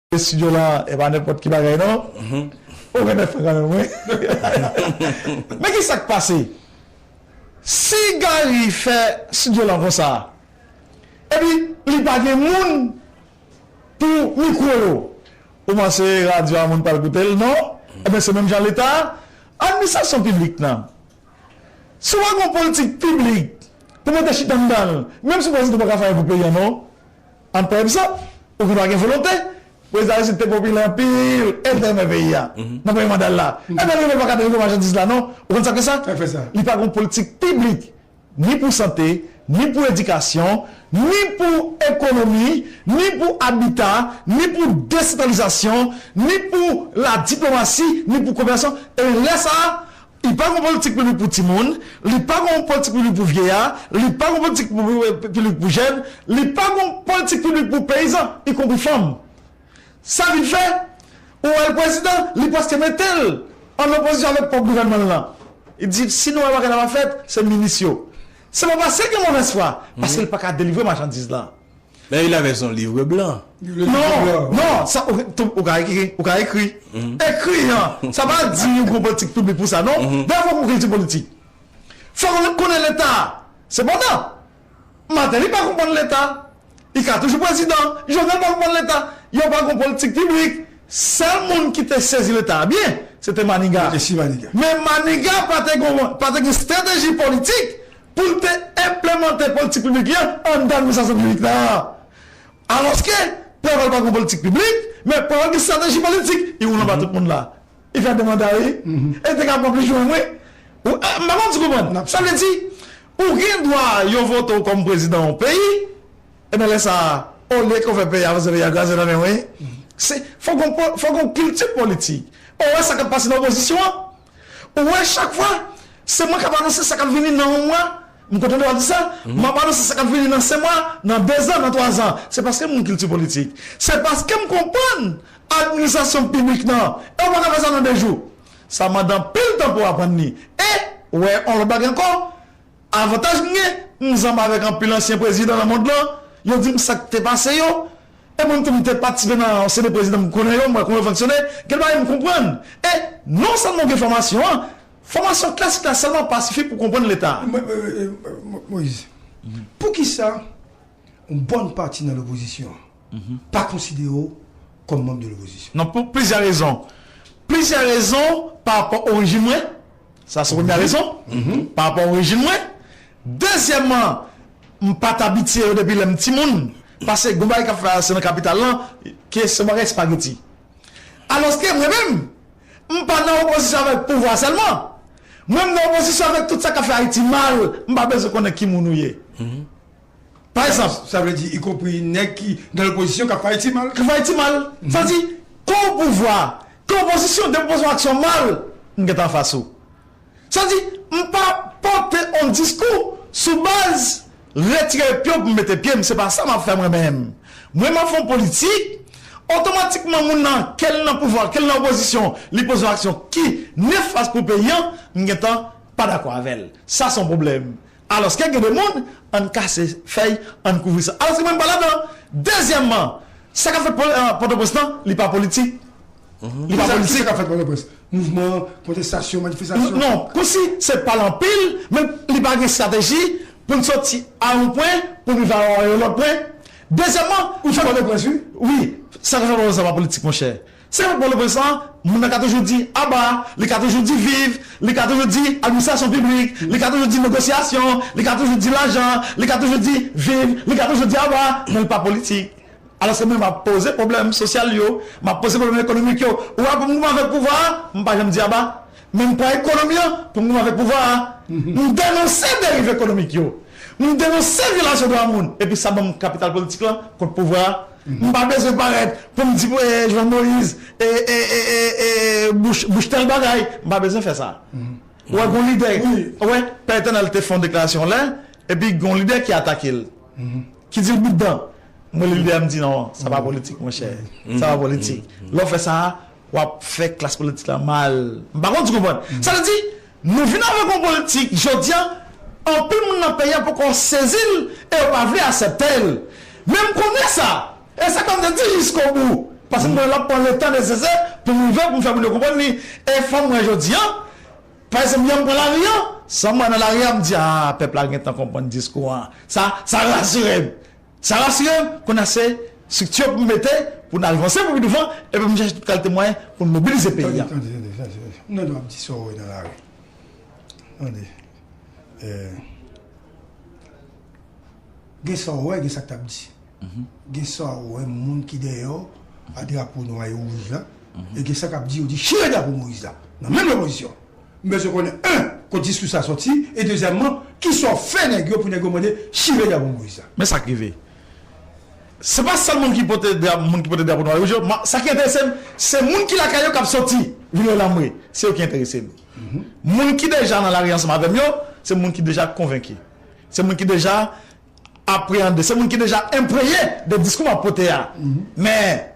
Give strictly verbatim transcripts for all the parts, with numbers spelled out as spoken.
Estidyo la, e pa nenpòt ki bagay non. Ou gen nèf an kanmenm, wi. Men ki sa k pase? Si Gary fè estidyo la konsa, epi li pa gen moun pou mikwo yo, ou panse radyo a moun pral koute l, non? Ebyen, se menm jan Leta a. Administrasyon piblik nan, si w pa gen yon politik piblik pou mete chita anndan l, menm si prezidan pa ka fè anyen pou peyi a, non? Ann pran egzanp, ou gen dwa gen volonte, prezidan Aristide te popilè anpil, e l te renmen peyi a nan premye manda l la. Ebyen, li pa ka delivre machandiz la, non? Ou konn sa k fè sa? Li pa gen yon politik piblik, ni pou sante, ni pou edikasyon, ni pou ekonomi, ni pou abita, ni pou desantralizasyon, ni pou ladiplomasi, ni pou koopèsyon. E lè sa a, li pa gen yon politik piblik pou timoun, li pa gen yon politik piblik pou vyeya, li pa gen yon politik pou, pou, piblik pou jèn, li pa gen yon politik piblik pou peyizan, ikonpri fanm. Sa vin fè, ou wè l prezidan, li prèske mete l an opozisyon avèk pwòp gouvènman l lan. Li di, si nou wè bagay la pa fèt, se minis yo. Se pa paske gen movèz fwa, paske l pa ka delivre machandiz la. Men il avait son livre blanc. Non, non, sa, ou, tou, ou ka ekri, ou ka ekri. Ekri an, sa pa di yon gwo politik piblik pou sa, non. Dayè, fòk ou kilti politik. Fòk ou konnen Leta. Sepandan, Martelly pa konprann Leta. Li ka toujou prezidan. Jovenel pa konprann Leta. Yo pa gen politik piblik. Sèl moun ki te sezi Leta a byen, se te Maniga. Yo te sezi Maniga. Men Maniga pa te gen, pa te gen estrateji politik pou l te enplimante politik piblik li an anndan administrasyon piblik la. Alòske, Preval pa gen politik piblik, men Preval gen estrateji politik. Li woule anba tout moun la. Li fè de manda, wi. E te ka pran plis jwenn, wi. Ou, eh, m pa konn si w konprann. Sa vle di, ou gen dwa yo vote w kòm prezidan yon peyi, ebyen, lè sa a, olye ke w fè peyi a avanse, peyi a kraze nan men w, wi. Se, fòk gon po-, fòk gon kilti politik. Ou wè sa k ap pase nan opozisyon an? Ou wè, chak fwa, se mwen k ap anonse sa k ap vini nan yon mwa. M kontan de w ap di sa. M ap anonse sa k ap vini nan senk mwa, nan dezan, nan twazan. Se paske m gen kilti politik. Se paske m konprann administrasyon piblik nan. E w pa ka fè sa nan de jou. Sa mande anpil tan pou w aprann li. E, ou wè, yon lòt bagay ankò, avantaj m gen, m zanmi avèk anpil ansyen prezidan nan mond lan. Yo di m sa k te pase yo. E mwen menm tou, m te patisipe nan yon seri de prezidan, m konnen yo, m wè kòman yo fonksyone, gen bagay m konprann. E non sèlman w gen fòmasyon an, fòmasyon klasik la sèlman pa sifi pou konprann Leta. Mo-, eh, eh, Mo-, Moyiz, poukisa yon bòn pati nan lopozisyon an pa konsidere w kòm manm de lopozisyon? Non, pou plizyè rezon. Plizyè rezon pa rapò orijin mwen. Sa se premyè rezon. Pa rapò orijin mwen. Dezyèmman, m pa t abitye yo depi lè m timoun. Paske gon bagay k ap fè se nan kapital lan, ke se yon bagay espageti. Alòske mwen menm, m pa nan opozisyon avèk pouvwa sèlman. Mwen, m nan opozisyon avèk tout sa k ap fè Ayiti mal. M pa bezwen konnen ki moun ou ye. Pa egzanp. Sa vle di, ikonpri nèg ki nan lopozisyon k ap fè Ayiti mal. K ap fè Ayiti mal. Sa vle di, ke w pouvwa, ke w opozisyon, depi w poze yon aksyon mal, m gentan anfas ou. Sa vle di, m pa pote yon diskou sou baz retire pye w pou m mete pye m. Se pa sa m ap fè mwen menm. Mwen, m ap fè yon politik, otomatikman moun nan, ke l nan pouvwa, ke l nan opozisyon, li poze yon aksyon ki nefas pou peyi an, m gentan pa dakò avè l. Sa se yon pwoblèm. Alòske gen de moun, ann kase fèy, ann kouvri sa. Alòske mwen m pa ladan. Dezyèmman, sa k ap fèt Pò-, eh, Pòtoprens lan, li pa politik. Li pa politik. Kisa k ap fèt Pòtoprens? Mouvman, kontestasyon, manifestasyon? Non, kòmsi se pale anpil, men li pa gen estrateji pou n soti a yon pwen, pou n rive a yon lòt pwen. Dezyèmman, ou sou Pòtoprens, wi. Wi, sa k ap fèt Pòtoprens lan pa politik, monchè. Se pou Pòtoprens lan, moun nan ka toujou di aba, li ka toujou di viv, li ka toujou di administrasyon piblik, li ka toujou di negosyasyon, li ka toujou di lajan, li ka toujou di viv, li ka toujou di aba, men l pa politik. Alòske mwen, m ap poze pwoblèm sosyal yo, m ap poze pwoblèm ekonomik yo. Ou wè, pou m goumen avèk pouvwa a, m pa janm di aba. Men m pran ekonomi an pou m goumen avèk pouvwa a. M denonse deriv ekonomik yo. M denonse vyolasyon dwa moun. Epi sa ban m kapital politik lan kont pouvwa a. M pa bezwen parèt pou m di, eh, Jovenel Moïse, eh, eh, eh, eh, eh, bouch, bouch tèl bagay. M pa bezwen fè sa. Ou wè, gon lidè, ou wè, Pè Etènèl te fè yon deklarasyon lè, epi gon lidè ki atake l, ki di l bout dan. Mwen, lidè a, m di, non, sa pa politik, monchè. Sa pa politik. Lè w fè sa, w ap fè klas politik la mal. M pa konn si w konprann. Sa vle di, nou vin avèk yon politik, jodi a, anpil moun nan peyi a poko sezi l e yo pa vle aksepte l. Men m konnen sa. E sa k fè m te di jiskobou. Paske m konnen l ap pran letan nesesè pou m rive, pou m fè moun yo konprann li. E fò m wè jodi a, pa egzanp, yè m pran lari a, sa m wè nan lari a, m di, a, pèp la gentan konprann diskou an. Sa, sa rasire m. Sa rasire m, kounye a se estrikti pou m mete, pou n avanse pou pi douvan, epi m chèche tout kalite mwayen pou n mobilize peyi a. Tande, tande, tande, tande. M tande w ap di sa w wè nan lari. Tande. Eh, Gen sa w wè, gen sa k t ap di. Gen sa w wè, moun ki dèyè w, a drapo nwa e wouj la, e gen sa k ap di, yo di, chire drapo Moyiz la. Nan menm lopozisyon. M bezwen konnen, en, kot diskou sa sòti, e dezyèmman, kisa w fè nèg yo pou nèg yo mande chire drapo Moyiz la? Men sa k rive. Se pa sèl moun ki pote dra-, moun ki pote drapo nwa e wouj yo. Ma-, sa ki enterese m, se moun ki lakay yo k ap sòti, vin relanmwe. Se yo ki enterese m. Moun ki deja nan lari ansanm avè m yo, se moun ki deja konvenki. Se moun ki deja apreyande, se moun ki deja enpreye de diskou m ap pote a. Men,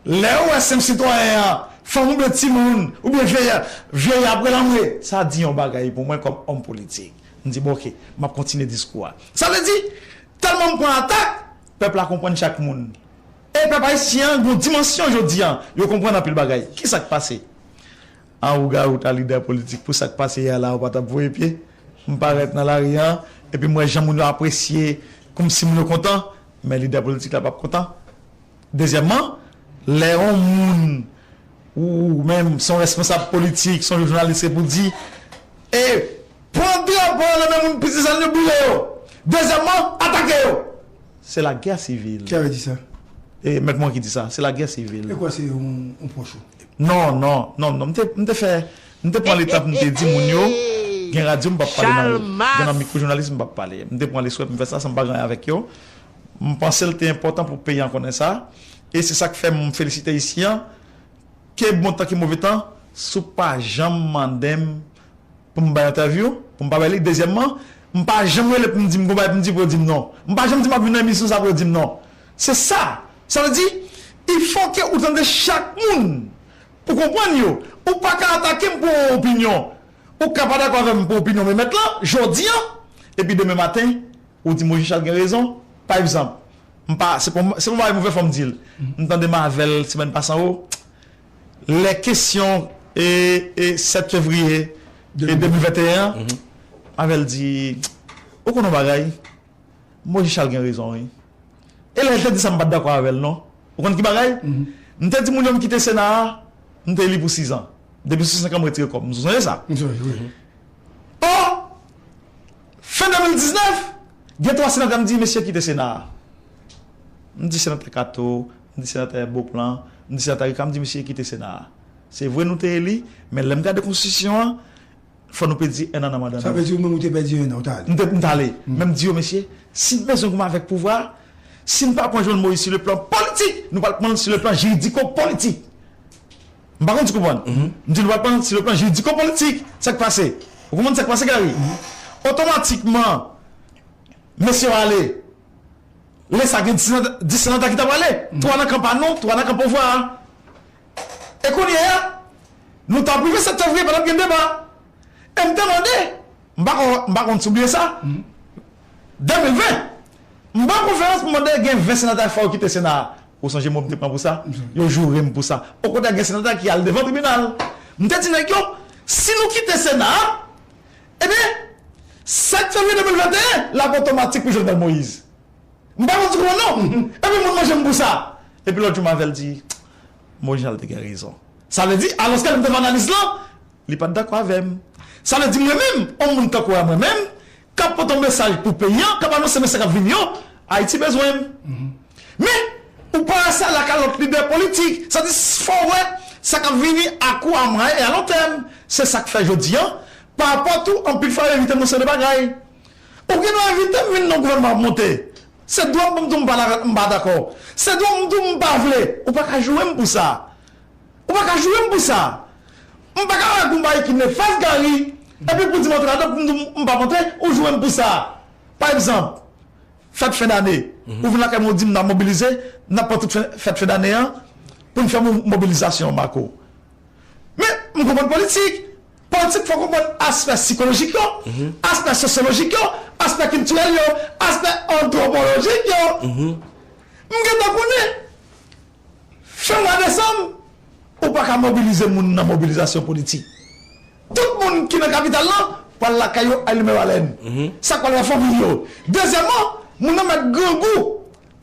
lè yo wè senp sitwayen an, fanm oubyen timoun, oubyen vye, vye ap relanmwe, sa di yon bagay pou mwen kòm òm politik. M di, bon, oke, m ap kontinye diskou a. Sa vle di, tèlman m pran atak, pèp la konprann chak moun. E pèp ayisyen an gen yon dimansyon jodi a, yo konprann anpil bagay. Kisa k pase? An wougawou ta lidè politik pou sa k pase yè la, ou pa t ap voye pye. M parèt nan lari a, epi m wè jan moun yo apresye, kòmsi moun yo kontan, men lidè politik la p ap kontan. Dezyèmman, lè yon moun, ou menm, se yon responsab politik, se yon jounalis, se pou di, e pran drapo nan men moun piti sa yo, boule yo. Dezyèmman, atake yo. Se lagè sivil. Ki avè di sa? E mèt mwen ki di sa, se lagè sivil. E kwa se yon, yon pwòch ou? Non, non, non, non. M te, m te fè, m te pran letan pou m te di moun yo, gen radyo m p ap pale nan, gen nan mikwo jounalis m p ap pale. M te pran leswè pou m fè sa san m pa gen anyen avèk yo. M panse l te enpòtan pou peyi an konnen sa. E se sa k fè m felisite isi an. Ke bon tan ke move tan, si w pa janm mande m pou m bay entèvyou, pou m pa bay li. Dezyèmman, m pa janm rele pou m di m gon bagay pou m di pou yo di m non. M pa janm di m ap vin nan emisyon sa pou yo di m non. Se sa. Sa vle di, il faut que ou tande chak moun pou konprann yo. Ou pa ka atake m pou yon opinyon. Ou ka pa dakò avè m pou opinyon Mehmet lan, jodi an, epi demen maten, ou di Moyiz Richard gen rezon. Pa egzanp, m pa, se pa, se pa yon move fò m di l. M tande Marvel semèn pase an, lè kesyon e, e sèt fevriye e de mil venteyen an, Marvel di, ou konn yon bagay, Moyiz Richard gen rezon, wi. E lè l te di sa, m pa t dakò avè l, non. Ou konn ki bagay? M te di moun yo m kite Sena a, m te eli pou sis an. Depi sou senk an, m retire kò m. M sonje sa. M sonje, wi. Ò, fen de mil diznèf, gen twa senatè m di, mesye, kite Sena a. M di senatè Kato, m di senatè Beauplan, m di senatè Ricard, m di, mesye, kite Sena a. Se vre nou te eli, men lè m gade konstitisyon an, fò nou pèdi en an nan manda nou. Sa vle di ou menm ou te pèdi en an, ou t ale? M te, m t ale. Men m di yo, mesye, si n bezwen goumen avèk pouvwa a, si n pa pran Jovenel Moïse sou le plan politik, nou pral pran l sou le plan jiridiko-politik. M pa konn si w konprann. M di nou pral pran l sou le plan jiridiko-politik. Sa k pase? Ou konprann sa k pase, Gary? Otomatikman, mesye yo ale. Lè sa gen dis senatè, dis senatè ki ta prale. Twa nan kan pa nou, twa nan kan pouvwa a. E kounye a, nou ta prive sèt fevriye pa t ap gen deba. E m te mande, m pa konn, m pa konn si w bliye sa. De mil ven, m ba konferans pou mande gen ven senatè fò yo kite Sena a. Ou sonje mo m te pran pou sa? Yo joure m pou sa. Okontrè, gen senatè ki al devan tribinal. M te di nèg yo, si nou kite Sena a, ebyen, sèt fevriye de mil venteyen, l ap otomatik pou Jovenel Moïse. M pa konn si w konprann non. Epi moun manje m pou sa. Epi lòt jou, Marvel di, Moïse Richard te gen rezon. Sa vle di, alòske m te fè analiz lan, li pa t dakò avè m. Sa vle di, mwen menm, yon moun tankou w a mwen menm, k ap pote yon mesaj pou peyi an, k ap anonse mesaj k ap vini yo, Ayiti bezwen m. Men, ou pa wè sa lakay lòt lidè politik. Sa di, fò w wè sa k ap vini a kou, a mwayèn e a lontèm. Se sa k fè jodi an, pa rapò tou, anpil fwa yo evite m nan seri de bagay. Ou gen dwa envite m vin nan gouvènman ap monte. Se dwa m pou m di w m pa la-, m pa dakò. Se dwa m di w m pa vle. Ou pa ka joure m pou sa. Ou pa ka joure m pou sa. M pa ka wè gon bagay ki nefas, Gary, epi pou di m antre ladan, pou m di w m pa antre, ou joure m pou sa. Pa egzanp, fèt fen dane. Ou vin lakay mwen, ou di m n ap mobilize, n ap pran tout fè-, fèt fen dane an pou n fè mo-, mobilizasyon, Marco. Men, m konprann politik. Politik fò w konprann aspè sikolojik yo, aspè sosyolojik yo, aspè kiltirèl yo, aspè antwopolojik yo. M gentan konnen. Fè mwa desanm, ou pa ka mobilize moun nan mobilizasyon politik. Tout moun ki nan kapital lan pral lakay yo al limen balèn. Sa k pral fè fanmiy yo. Dezyèmman, moun nan mèt grangou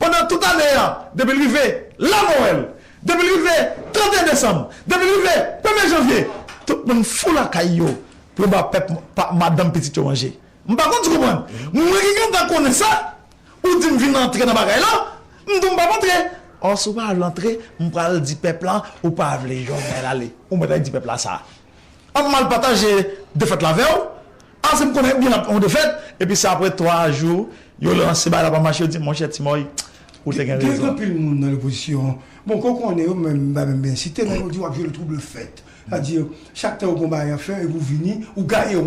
pandan tout ane a, depi l rive la Nwèl, depi l rive trannteyen desanm, depi l rive premye janvye, tout moun fou lakay yo pou yo ba pèp, pa, madanm pitit yo manje. M pa konn si w konprann. Mwen ki gentan konnen sa, ou di m vin antre nan bagay la, m di w m p ap antre. Ò, si w pa vle antre, m pral di pèp la, ou pa vle Jovenel ale. Ou mèt al di pèp la sa. Ap mal pataje defèt la avè w. Ase m konnen byen l ap yon defèt, epi se apre twa jou, yo lanse bagay la pa mache, yo di, monchè Ti Mòy, ou te gen rezon. Gen anpil moun nan lopozisyon. Bon, kon konnen yo menm, m pa menm byen site, men yo di w ap jwe le trouble fèt. Sa di, chak tan yo gon bagay ap fè, epi w vini, ou gaye.